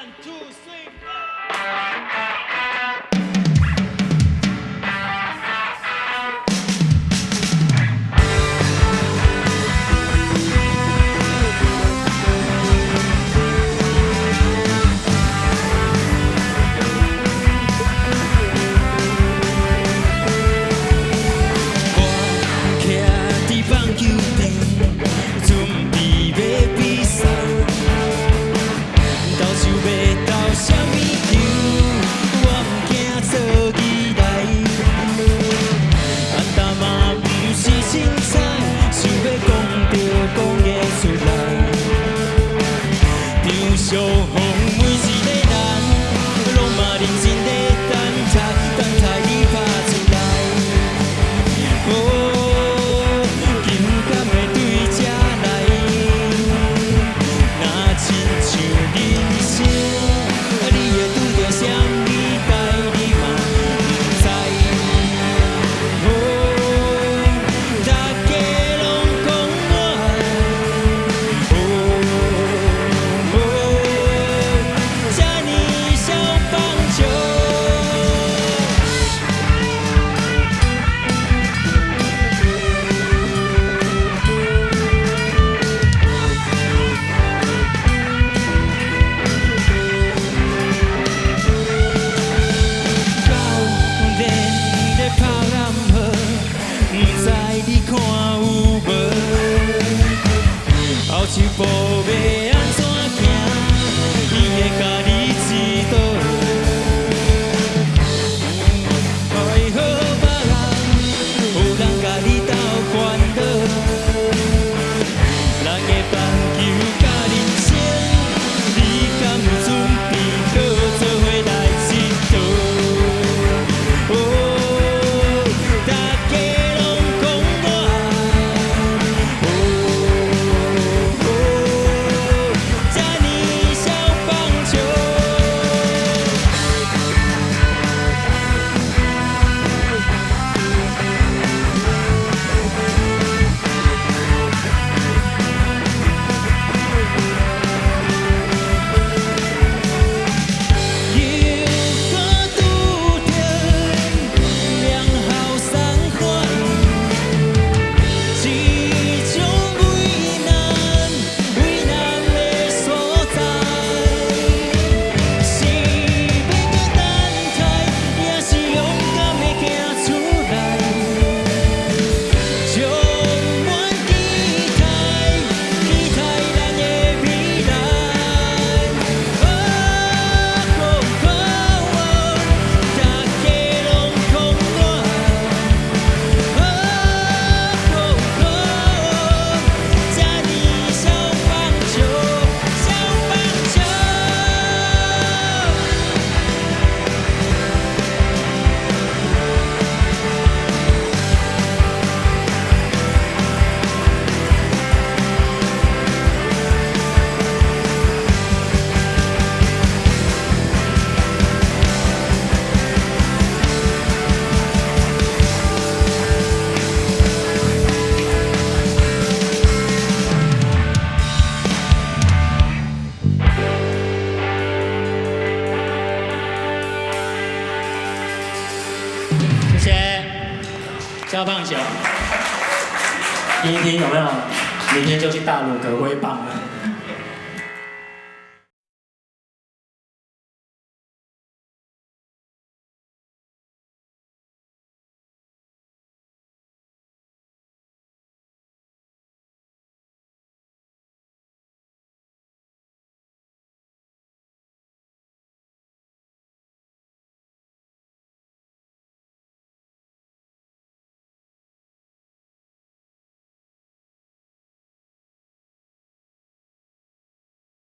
One, two, three, four. 我徛佇棒球場，準備欲比賽，投手欲投啥物球，我毋驚做期待。安打嘛毋是凊彩，想欲講就講會出來。場上每一個人，攏嘛認真咧等待，等待你拍出來。哦，球敢會對這來？若親像人生，你會拄著啥物代，你嘛毋知。哦，大家攏講我，哦哦，這呢痟棒球。教練咧拍暗號，毋知你看有無？後一步欲按怎行，伊會共你指導。愛好好把握，有人共你鬥煩惱。咱的棒球佮人生，你敢有準備好做伙來𨑨迌？哦，大家攏講我，哦哦，這呢痟棒球。又閣拄著兩後生歡喜，這種為難為難的所在，是欲閣等待，抑是勇敢的行出來？充滿期待，期待咱的未來。哦哦，大家攏講我，哦哦，這呢痟棒球，痟棒球。謝謝，痟棒球。聽一聽有沒有？明天就去大陸隔揮棒了。